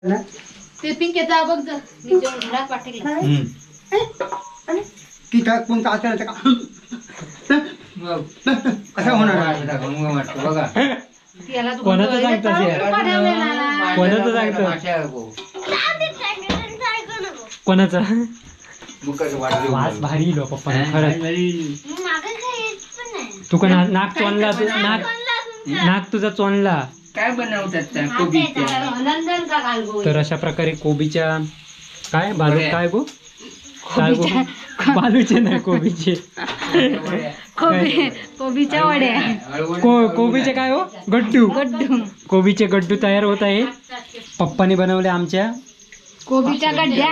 ते पिंकेचा बघ जा मी जेवण घरात पाठवलं. तिथं कोणता असेल का असं होणार बघा. कोणाचं सांगतो? कोणाचं सांगतो? कोणाचा वास भारी लो पप्पा खरंच. तुका नाक चोनला, नाक नाक तुझा चोनला. काय बनवतात कोबीच्या? तर अशा प्रकारे कोबीच्या काय बालू काय गो काय गो बालूचे नाही कोबीचे, कोबीच्या वड्या, कोबीचे काय हो गड्डू, गड्डू कोबीचे गड्डू तयार होत आहे. पप्पाने बनवले आमच्या कोबीच्या गड्ड्या.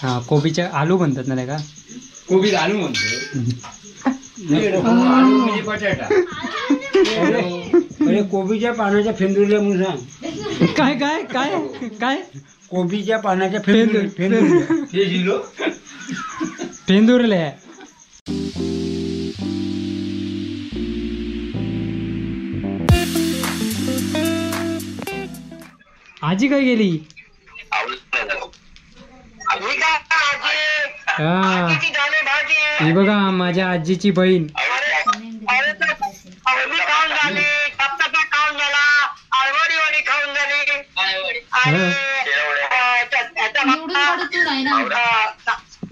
हा कोबीच्या आलू म्हणतात ना का? कोबी आलू म्हणतो, आलू म्हणजे बटाटा. अरे कोबीच्या पानाच्या फेंदुरल्या म्हणून सांग. काय काय काय काय? कोबीच्या पानाच्या फेंदूर फेंदूर फेंदुरल्या. आजी काय गेली? हे बघा माझ्या आजीची बहीण.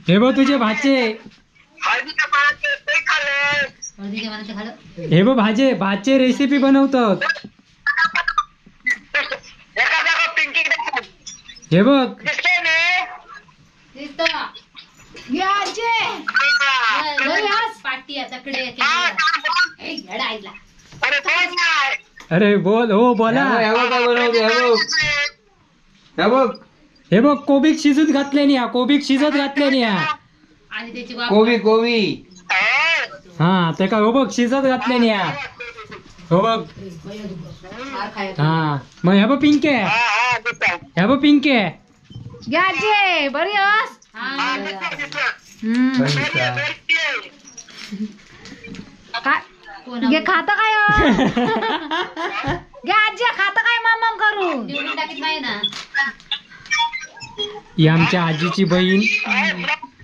हे बघ तुझे भाचे, हे बघ भाजे भाचे रेसिपी बनवतात. हे बघ अरे बोल हो बोला. हे बघ कोबीक शिजत घातले नी, कोबीक शिजत घातले नी, कोबी कोबी हा ते काय हो बघ शिजत घातले नी, हो बघ. हा मग हे बघ पिंके, हे बघ पिंके बरी. काय खाता काय आजी खाता काय मामा करून नाही ना. ही आमच्या आजीची बहीण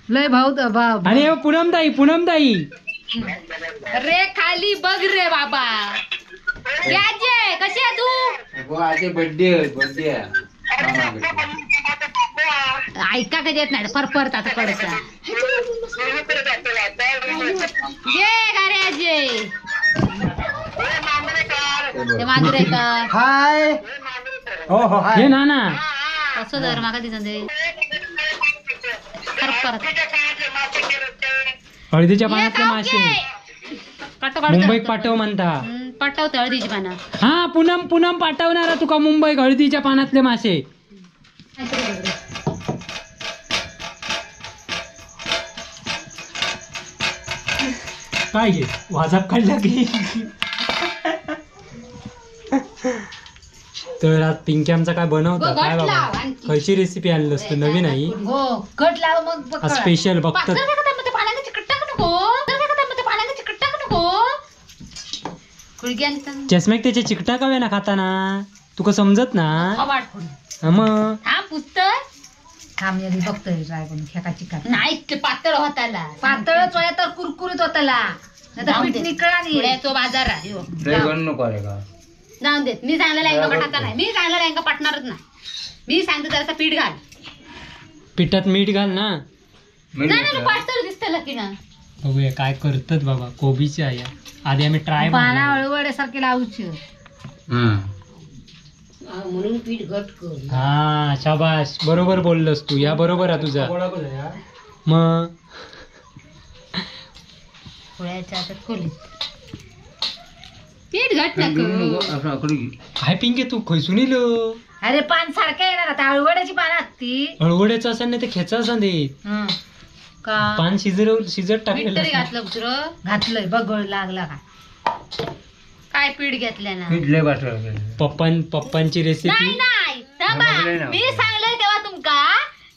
लय भाऊ. आणि पूनमताई, पूनमताई रे खाली बघ रे बाबा. कशी आहे तू? बर्थडे बर्थडे ऐका कधी येत नाही परपरत आता कडचा. ये रे अजय मांजरेकर. हाय हो हो हाय. हे ना ना कसं दर मागा दिसत हळदीच्या पानातले मासे मुंबईत पाठव म्हणता. पाठवतो हळदीच्या पाना. हा पूनम, पूनम पाठवणार तुका मुंबईत हळदीच्या पानातले मासे. काय घे वाजाप काढला की. तर आज पिंकी आमचा काय बनवता काय बाबा? खयची रेसिपी आणली असतो नवीन आई? स्पेशल बघतात. चष्म्याक त्याच्या चिकटा काव्या ना खाताना तुका समजत ना मग. नाही पातळ होताला, पातळच होया तर कुरकुरीत होताला, नाही तो बाजार जाऊन देत. मी सांगलेला एंगा पटाचा नाही, मी सांगलेला एंगा पटणारच नाही. मी सांगते जरासा पीठ घाल, पिठात मीठ घाल ना. नाही पातळ दिसतं की ना. बघूया काय करतात बाबा कोबीची आहे. आधी आम्ही ट्राय पाना हळूहळू लावूची म्हणून पीठ घट कर. हा शाबाश, बरोबर बोललस तू, या बरोबर आहे तुझा. मग पीठ घट नको. काय पिंके तू खैसून इलो? अरे पान सारखं येणार आता, हळूवड्याची पान ती. हळूवड्याचं असं नाही ते खेचा असं ते पान शिजत टाकलेलं घातलं घातलंय बघ लागला का काय पीठ घेतलं ना. पप्पांची रेसिपी नाही नाही मी सांगलंय तेव्हा तुमका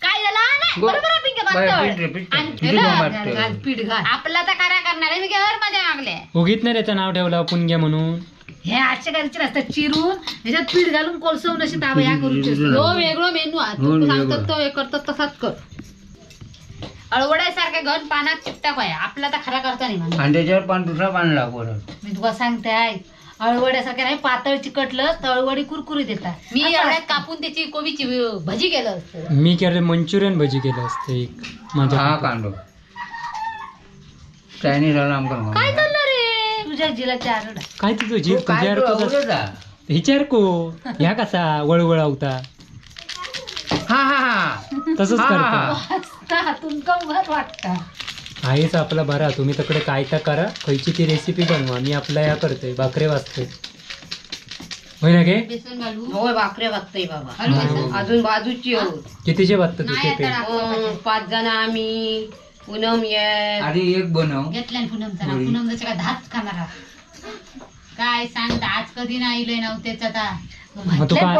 काय झालं नाही बरोबर. पिंके पातळ पीठ घाल आपला तर करा का करणार मी घर मध्ये मागले. उगीत नाही त्याचं नाव ठेवलं पुणग्या म्हणून. हे आजच्या घरचे नसतात, चिरून ह्याच्यात पीठ घालून कोलसवून अशी ताबा ह्या करूची. हो वेगळं मेनू आहे, तू सांगतात तो करतात तसाच कर. अळवड्यासारख्या घन पानात चिपटाक आहे आपला तर खरा करता नाही म्हणून. आणि त्याच्यावर पान दुसरा पान लागू. मी तुका सांगते आहे, अळवड्यासारख्या नाही पातळ चिकटलं तर अळवडी कुरकुरीत येतात. मी अळवड्यात कापून त्याची कोबीची भजी केलं असतं. मी केलं मंचुरियन भजी केलं असतं एक माझ्या. हा कांदो चायनीज झाला आमका. काय चाललं रे तुझ्या जिला चार काय तुझं जीव तुझ्या विचार को ह्या कसा वळवळावता. हा हा हा तसंच करता तुमका उगाच वाटता. आहेच आपला बरा, तुम्ही तकडे काय तर करा, खयची ती रेसिपी बनवा, मी आपला या करतोय भाकरे वाचतोय. होय ना गे? होय भाकरे वाजतोय बाबा. अजून बाजूची हो. कितीचे वाजतात तुझे? 5 जण आम्ही. पूनम ये आधी एक बनव घेतल्या पूनमचा. पूनमचा काय धाच खाणार काय सांगता. आज कधी नाही लय नव्हतेच आता. मग तू काय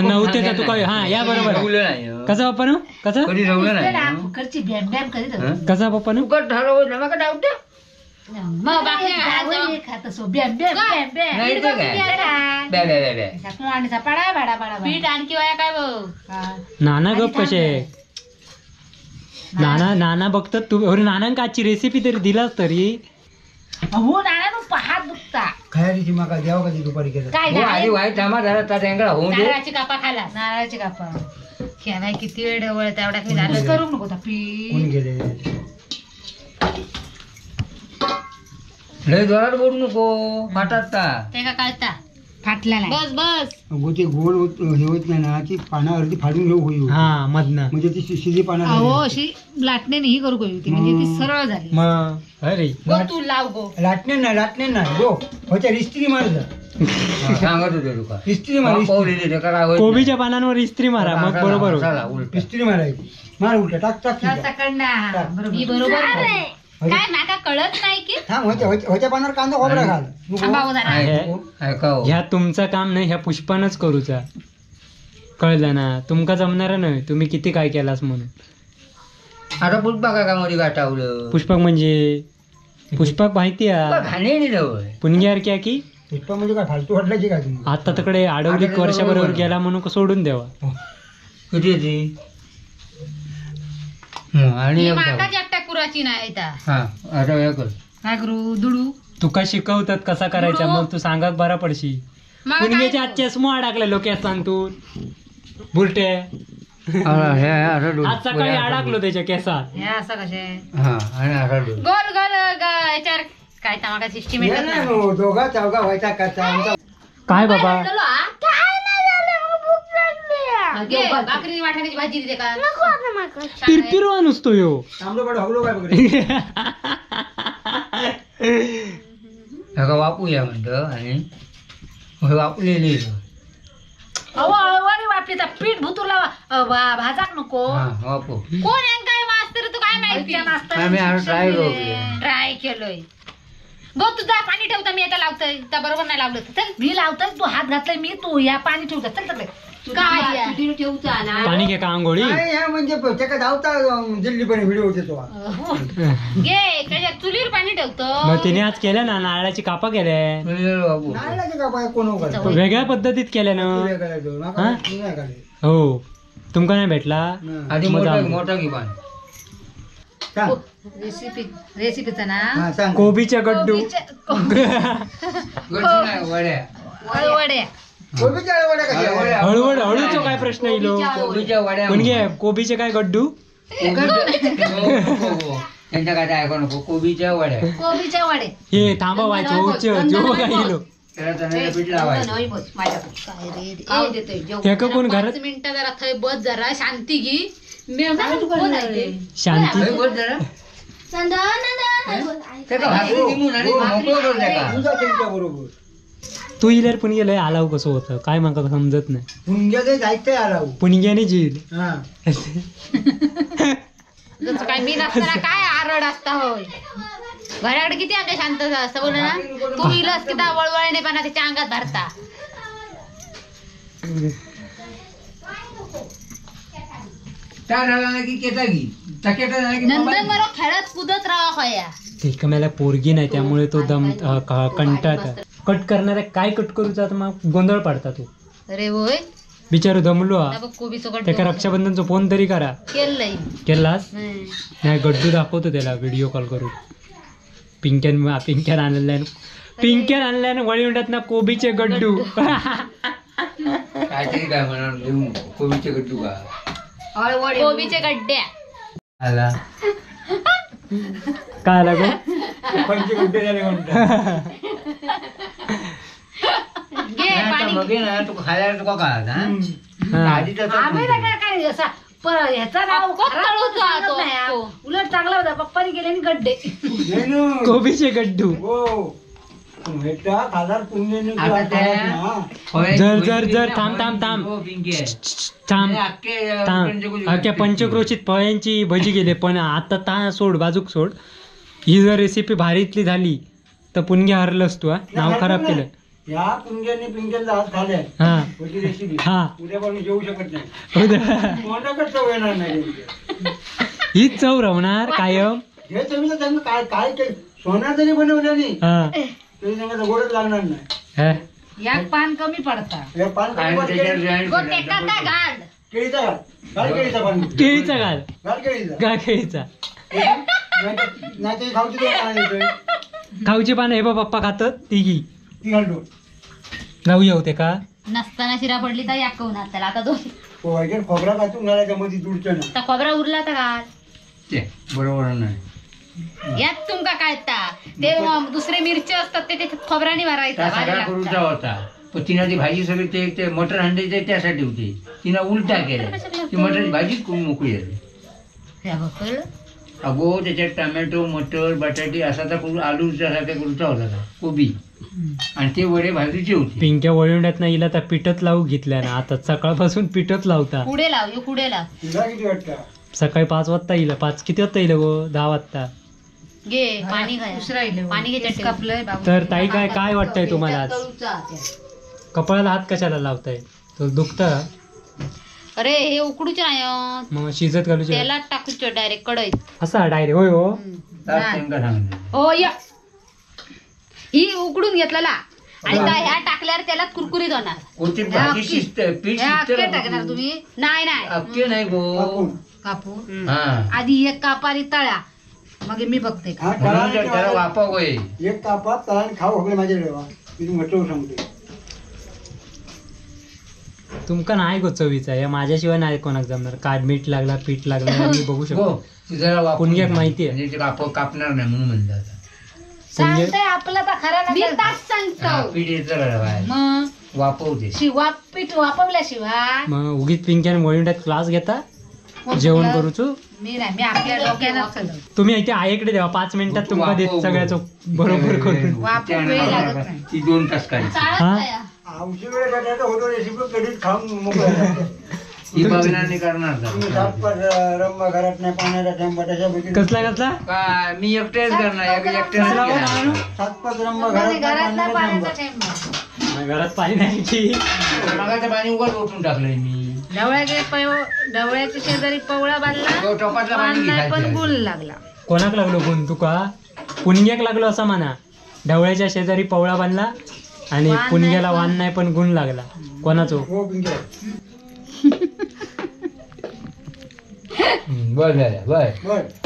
नव्हते तू काय? हा या बरोबर. कसा बाप्पा नो कसा कधी ठेवलं नाही कसा बाप्पा नो ठरवलं डाऊट. पीठ आणखी वाया काय नाना गप कसे नाना नाना बघतात तू. अरे नानांका आजची रेसिपी तरी दिलास तरी. हो नाना हात दुखता. खायची माका द्याव कधी दुपारी केलं काय आधी वाईट थांबा जरा त्या त्यांकडे होऊन दे. नारळाची कापा खाला. नारळाची कापा खेळाय किती वेळ ढवळ तेवढ्यात मी झालं करू नको कोण गेले लय जोरात बोलू नको फाटात का ते का कळता फाटला नाही. बस बस अगो ते गोल होत हे होत नाही ना की पानं अर्धी फाडून घेऊ होई हा मधनं म्हणजे ती शिजी पानं हो अशी लाटणे नाही करू होती म्हणजे ती सरळ झाली. मग अरे गो तू लाव गो. लाटणे नाही लाटणे नाही गो होत्या इस्त्री मार जा सांगत होते तुका इस्त्री मार. कोबीच्या पानांवर इस्त्री मारा मग बरोबर. इस्त्री मारायची मार उलटा टाक टाक मी बरोबर काय माका कळत नाही की होत्या पानावर कांदा खोबरा घाल. ह्या तुमचं काम नाही, ह्या पुष्पानच करूचा कळलं ना. तुमका जमणार नाही तुम्ही किती काय केलास म्हणून. आता पुष्पा काय मध्ये गाठावलं. पुष्पक म्हणजे पुष्पक माहिती आहे पुणग्यासारख्या की पुष्पा म्हणजे काय फालतू वाटलं की काय तुम्ही. आता तिकडे आडवली वर्षाबरोबर गेला म्हणून सोडून द्यावा. किती आणि कुराची नाही काय करू दुडू तुका शिकवतात कसा करायचा मग तू सांगाक बरा पडशी. पुणग्याच्या आज चष्मा अडकलेलो केसान तू बुलटे. आज सकाळी अडकलो त्याच्या केसात. गोल गोल काय तमाका सिस्टीम दोघा चौघा व्हायचा कसा काय बाबा भाकरी वाटाण्याची भाजी दिली का पिरपिरो नुसतो यो वापूया म्हणतं आणि वापलेली अळवणी वापली तर पीठ भुतूरला भाजाक नको. वापू कोण काय मास्तर तू काय माहिती ट्राय केलोय गो. तुझा पाणी ठेवता मी आता लावतोय त्या बरोबर नाही लावलं चल मी लावतोय तू हात घातलाय मी तू या पाणी ठेवता चल सगळे काय ठेवता ना पाणी घे का आंघोळी म्हणजे त्याका धावता दिल्ली पण व्हिडिओ होते तो घे त्याच्या चुलीवर पाणी ठेवतो. मग तिने आज केलं ना नारळाची कापा केल्या. नारळाची कापा कोण वेगळ्या पद्धतीत केल्या ना. हो तुमका नाही भेटला आधी मोठा घे पान. रेसिपी रेसिपीचा ना कोबीच्या गड्डू वड्या हळूहळू हळूचो काय प्रश्न येलो म्हणजे कोबीचे काय गड्डू त्यांच्या काय ऐकू नको. कोबीच्या वड्या कोबीच्या वडे हे थांबा वायचो जो काय येलो कोण घरात मिनिटं जरा थंय बस जरा शांती घे. शांती बरोबर तू इल्यार पुणगे लय आलाव कसं होतं काय माका समजत नाही. पुणग्याचे जायचंय आलाव पुणग्याने झील जसं काय मी नसताना काय आरड असता होय. घराकडे किती आमच्या शांत असतं बोल ना. तू इलस की वळवळणे पण त्याच्या अंगात भरता. त्या झाला की केटा की नंतर बरोबर खेळत कुदत राहा होया. रिकाम्याला पोरगी नाही त्यामुळे तो दम कंटाळता. कट करणाऱ्या काय कट करूचा मग गोंधळ पाडता तू. अरे होय बिचारू दमलो हा. त्याका रक्षाबंधनचा फोन तरी करा. केलास नाही? गड्डू दाखवतो त्याला व्हिडिओ कॉल करून. पिंक्यान पिंक्यान आणल्यान पिंक्यान आणल्यान वळी म्हणतात ना कोबीचे गड्डू. काहीतरी काय म्हणा कोबीचे गड्डू का कोबीचे गड्ड्या आला काय आला गो मग तू खायला तुका काय उलट चांगला होता. पप्पानी गेले गड्डे कोबीचे गड्डू. जर जर जर थांब थांब थांब थांब थांब. अख्ख्या पंचक्रोशीत फळ्यांची भजी गेले पण आता ता सोड बाजूक सोड. ही जर रेसिपी भारीतली झाली तर पुणग्या हरलंस तू. नाव खराब केलं या पुणग्याने. पिंग्याला आज खाल्ले होती रेसिपी उद्यापासून जेवू शकत नाही. तोंडाकडे चव येणार नाही. हीच चव राहणार कायम. हे चवीला त्यांना काय काय सोना जरी बनवलं नाही तरी त्यांना गोडच लागणार नाही. याक पान कमी पडता. केळीचा घाल केळीचा पान केळीचा घाल घाल केळीचा घाल केळीचा नाही खाऊची खाऊची पानं हे बा पप्पा खातात तिघी ती घालतो लावूया होते का नसताना शिरा पडली तर याकवून त्याला आता दोन खोबरा कातून घालायचा मध्ये दुडचं ना खोबरा उरला तर घाल बरोबर नाही. यात तुमका कळता ते दुसरे मिरची असतात ते त्याच्यात खोबराने भरायचा करूचा होता. पण तिनं ती भाजी सगळी ते ते मटर हांडायचे त्यासाठी होती. तिनं उलटा केला ती मटरची भाजी मोकळी झाली. अगो त्याच्यात टोमॅटो मटर बटाटे असा तर करू आलूचा सारखा करूचा होता कोबी आणि ते वडे भाजूचे होते. पिंक्या वळवण्यात नाही इला तर पिठत लावू घेतल्या ना आता सकाळपासून पिठत लावता. पुढे लाव पुढे लाव. सकाळी 5 वाजता येईल. 5 किती वाजता येईल गो? 10 वाजता. घे पाणी घे पाणी घे. तर ताई काय काय वाटतंय तुम्हाला आज? कपाळाला हात कशाला लावताय? तो दुखता. अरे हे उकडूचे नाही मग शिजत घालूचे तेलात टाकूचे डायरेक्ट कढईत असा डायरेक्ट. होय हो हो या ही उकडून घेतलेला आणि ह्या टाकल्यावर त्याला कुरकुरीत होणार. टाकणार तुम्ही? नाही नाही नाही गो कापून आधी एक कापारी तळा मग मी बघते. एक कापा तळा खाऊ हगले माझ्या मी म्हटलं सांगते तुमका नाही गो चवीचा या माझ्याशिवाय नाही कोणाक जमणार. काय मीठ लागला पीठ लागला मी बघू शकतो. पुणग्याक माहिती आहे कापणार नाही म्हणून म्हणलं. सांगतोय आपला तर खरा मी तास सांगतो पीठ मग वापवते पीठ वापवल्याशिवाय मग उगीच पिंक्यान वळिंडात क्लास घेता जेवण करूचो. मी नाही मी आपल्या डोक्यानं. तुम्ही इथे आईकडे द्या 5 मिनिटात तुमका देत सगळ्याचं बरोबर करून. ती 2 तास काढ. कसला कसला काय मी एकटेच करणार. घरात पाणी नाही की मगाचं पाणी उगाच ओतून टाकलंय मी. ढवळ्याच्या शेजारी पवळा बांधला पण गुल लागला. कोणाक लागलो गुण? तुका पुणग्याक लागलो असा म्हणा. ढवळ्याच्या शेजारी पवळा बांधला आणि पुणग्याला वान नाही पण गुण लागला. कोणाचो? बर झालं बर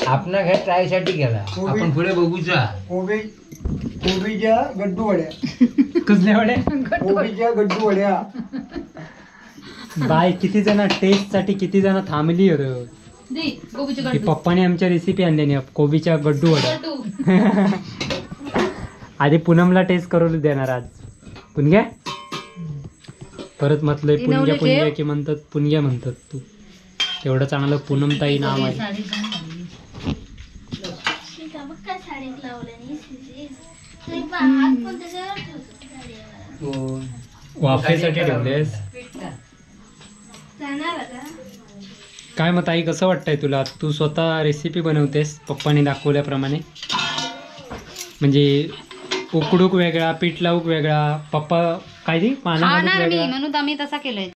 आपण काय ट्राय साठी गेला. आपण पुढे बघूचा. कोबीच्या गड्डू वड्या. कसल्या वड्या? कोबीच्या गड्डू वड्या. बाय किती जण टेस्ट साठी किती जण थांबली होते. पप्पाने आमच्या रेसिपी आणली नाही कोबीच्या गड्डू वड्या. आधी पूनमला टेस्ट करून देणार आज. पुणग्या परत म्हटलंय पुणग्या पुणग्या की म्हणतात पुणग्या म्हणतात तू. तेवढं चांगलं पूनमताई नाव आहे. वाफेसाठी ठेवलेस काय मग ताई? कसं वाटतंय तुला? तू स्वतः रेसिपी बनवतेस पप्पाने दाखवल्याप्रमाणे. म्हणजे उकडूक वेगळा पीठ लावूक वेगळा पप्पा काय ती पाना म्हणून आम्ही तसा केलंय.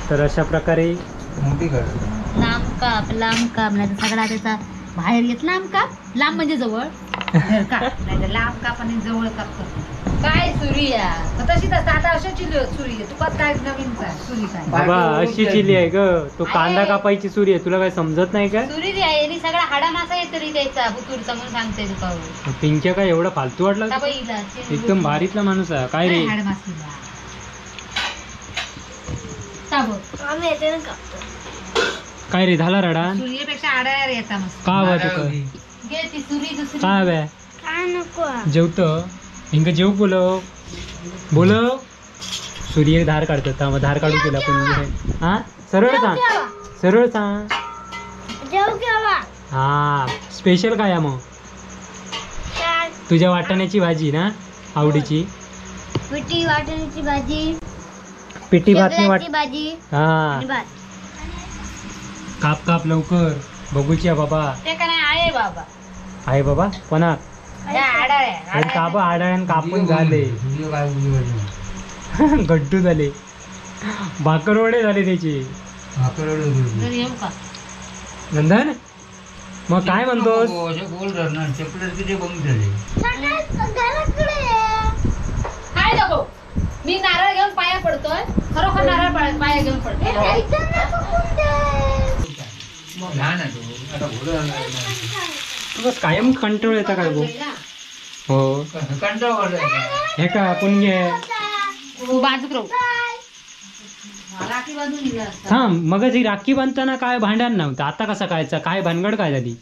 तर अशा प्रकारे लांब काप लांब काप नाही तर सगळा त्याचा बाहेर घेत. लांब काप लांब म्हणजे जवळ. का लांब काप आणि जवळ काप. काय सुरी आहे तशीच असते आता, अशी चिली सुरी आहे. तुका काय नवीन काय सुरी काय बाबा अशी चिली आहे ग. तो कांदा कापायची सुरी आहे, तुला काय समजत नाही काय? सुरी आहे सगळा हाडा मासा येतो रे त्याचा बुतूरचा, म्हणून सांगते तुका. पिंक्या काय एवढा फालतू वाटला? एकदम भारीतला माणूस आहे काय रे. काय रे झाला रडा? सुरीपेक्षा आडायर येता मस्त. का बा तुका काय बे जेवत हिंग जेव बोलव बोलव. सूर्य धार काढतात, मग धार काढू केला पण. हा सरळ सांग, सरळ सांग. हा स्पेशल काय मग? तुझ्या वाटाण्याची भाजी ना आवडीची, पिठी वाटाण्याची भाजी, पिठी भात नाही भाजी. हा काप काप लवकर बघूची बाबा. ते काय आहे बाबा, आहे बाबा कोणा काप आडाळ्यान कापून झाले, गड्डू झाले, भाकरवडे झाले त्याचे. नंदन मग काय म्हणतोस? काय नको, मी नारळ घेऊन पाया पडतोय. खरोखर नारळ पाया घेऊन पडतोय. तुला कायम कंट्रोल येता काय गो? हो कंट्रोल हे का आपण घे हा. मग ही राखी बांधताना काय भांडण नव्हतं, आता कसं काय काय भानगड काय झाली?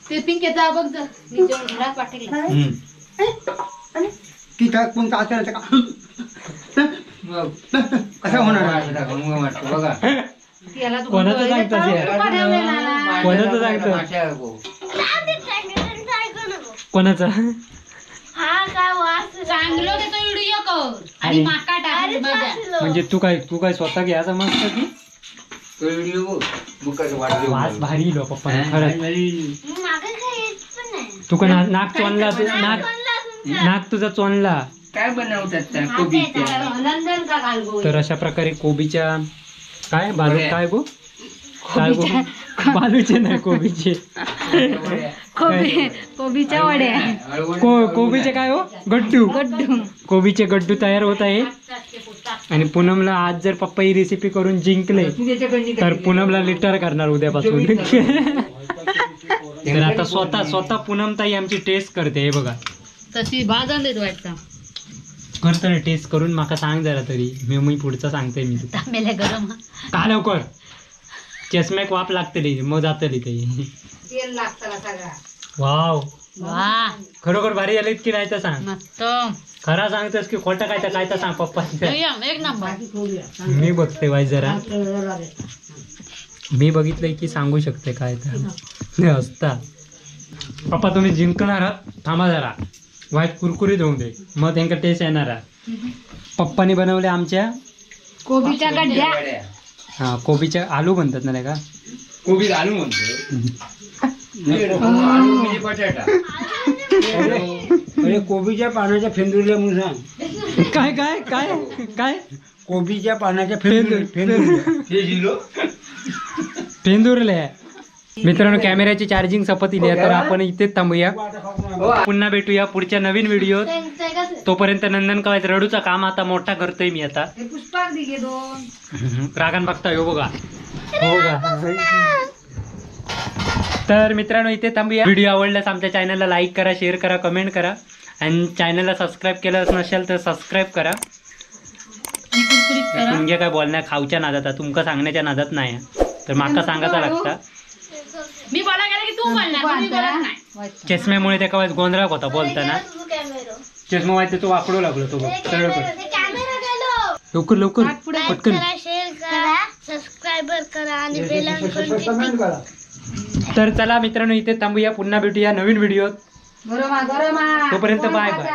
ते पिंकेचा बघ मी जेवण घरात पाठवलं. कसं होणार? कोणाचं सांगतो? कोणाचं सांगतो? कोणाचा म्हणजे तू काय, तू काय स्वतः घ्या समजतं की वास भारी लो पप्पा खरंच. तू का नाक चोनला, नाक नाक तुझा चोनला काय बनवतात? तर अशा प्रकारे कोबीच्या काय बालू काय गो काय गो बालूचे नाही कोबीचे, कोबीच्या वड्या, कोबीचे काय हो गड्डू, गड्डू कोबीचे गड्डू तयार होत आहे. आणि पूनमला आज जर पप्पा ही रेसिपी करून जिंकले तर पूनमला लिटर करणार उद्यापासून. तर आता स्वतः स्वतः पूनम ताई आमची टेस्ट करते. हे बघा तशी भाजून देत वाटतं करतो ना टेस्ट करून माका सांग जरा तरी, मी मी पुढचा सांगते मी तुका. गरम का लवकर चष्म्याक वाप लागतली मग जातली ते. तेल लागतं सगळा. वाव वा खरोखर भारी झालीत की नाही तर सांग. मस्त खरा सांगतोस की खोटं काय तर काय तर सांग पप्पा. एक नंबर. मी बघते बाई जरा, मी बघितलंय की सांगू शकते काय तर असता. पप्पा तुम्ही जिंकणार आहात, थांबा जरा वाईट कुरकुरीत होऊन दे मग त्यांका टेस्ट येणार. पप्पानी बनवले आमच्या कोबीच्या गड्ड्या. हा कोबीच्या आलू म्हणतात ना का? कोबी आलू म्हणतो, आलू म्हणजे बटाटा. अरे कोबीच्या पानाच्या फेंदुरल्या म्हणून सांग. काय काय काय काय? कोबीच्या पानाच्या फेंदुर फेंदुरल्या फेंदुरल्या. मित्रांनो कॅमेऱ्याची चार्जिंग संपत आली आहे तर आपण इथेच थांबूया. पुन्हा भेटूया पुढच्या नवीन व्हिडिओत. तोपर्यंत नंदन काय रडूचा काम आता मोठा करतोय मी आता. रागान बघता हो बघा हो का. तर मित्रांनो इथे थांबूया. व्हिडिओ आवडल्यास आमच्या चॅनलला लाईक करा, शेअर करा, कमेंट करा आणि चॅनलला सबस्क्राईब केलं नसेल तर सबस्क्राईब करा. तुमच्या काय बोलण्या खाऊच्या नादात, तुमका सांगण्याच्या नादात नाही तर माका सांगायचा लागता. मी बोला गेला की तू बोलणार, मी बोलत नाही. चष्म्यामुळे त्या कवाच गोंधळ होता बोलताना. चष्मा वाईट तो वाकडू लागलो तो सरळ कर. लवकर लवकर पटकन शेअर करा, सबस्क्राइबर करा आणि बेल आयकॉन क्लिक करा. तर चला मित्रांनो इथे थांबूया, पुन्हा भेटूया नवीन व्हिडिओत. तोपर्यंत बाय बाय.